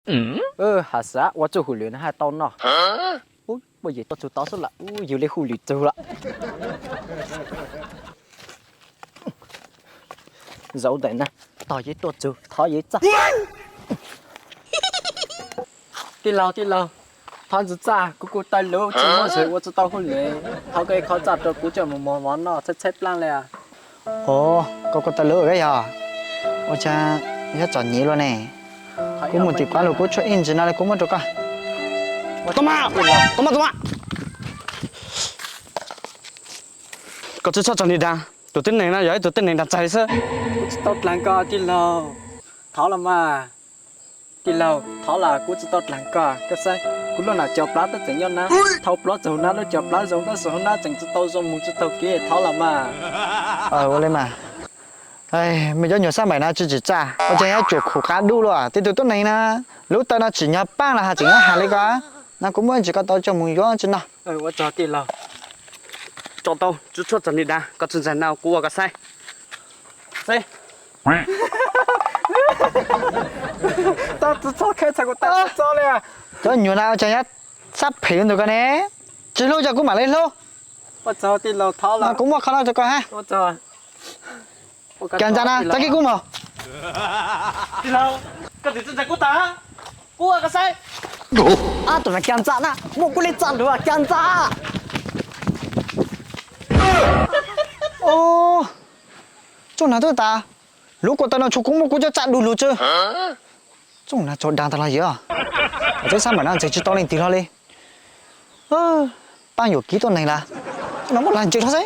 Has xav ua txuj hauj lwm no haj tau noj. Ub, muaj yawg tuaj txug tod xwb lawm, ub, yug li hauj lwm txug lawm. Zaum ntawm na, tog yawg tuaj txug, thov yawg txaj. Tij laug, tij laug, thov ntxiv txaj, kuv kuj tawg lub tsis muaj zog ua tsis tau hauj lwm, thov koj ib qho txaj rau kuv coj mus mos mov noj tshaib tshaib plab li. Ov, koj kuj tawg lub koj yog? Ua cas yog txom nyem luaj ne? Kuv mus tim pab lug kuv tshuav ib ntsis no li kuv muab rau koj. Tau mas, tau mas, tau mas. Koj tsis txhob txog li dag, tus tib neeg no yog ib tug tib neeg dag txaig xwb. Kuv tsis tau dlaag koj tij laug, thov los mas. Tij laug, thov los kuv tsis tau dlaag koj, koj saib kuv lub nam cov plab twb tseem nyob na, thau plaub txug na lub cov plab zoo tab sis hauv na tseem tsis tau zoo mus tsis tau kev, thov los mas. Ua li mas. Mej cov nyuam sab npaim no tsis tsim txaj, ua cas yuav tsum khuv qab dub luaj, tib tug tuab neeg na, lub taw no tsim nyog paab los has tseem yuav has li ko. No kuv muab ib ntsis koj tau coj mus yuav tsi no. Ua tsaug tij laug. Tso tau, tsis txhob txog li dag, koj tsis ntseeg no kuv ua koj saib. Saib. Tau tsis txhob khaib txhaj kuv tau txhob li. Cov nyuam no ua cas yuav sab phem ntawm koj ne? Tsis hlub cov kuv mam li hlub. Ua tsaug tij laug, thov los kuv muab qhov no rau koj hab. Cas ntxa na, tag kis kuv mus. Tij laug, koj tsis ntseeg kuv tas, kuv ua koj saib. Ab, tus no cas ntxa na, muab kuv li txaj lug cas ntxa. Tsoom na twb tas, lub ko taw no tshuav kuv muab kuv cov txaj du lug tsw. Tsoom na tsaug dag tag los yog, txeb sab npaum no ntseeg tsis tau leej twg hlo li. Paab yuam kev tuab neeg lawm, tsoom no muab lag ntseeg hlo xwb.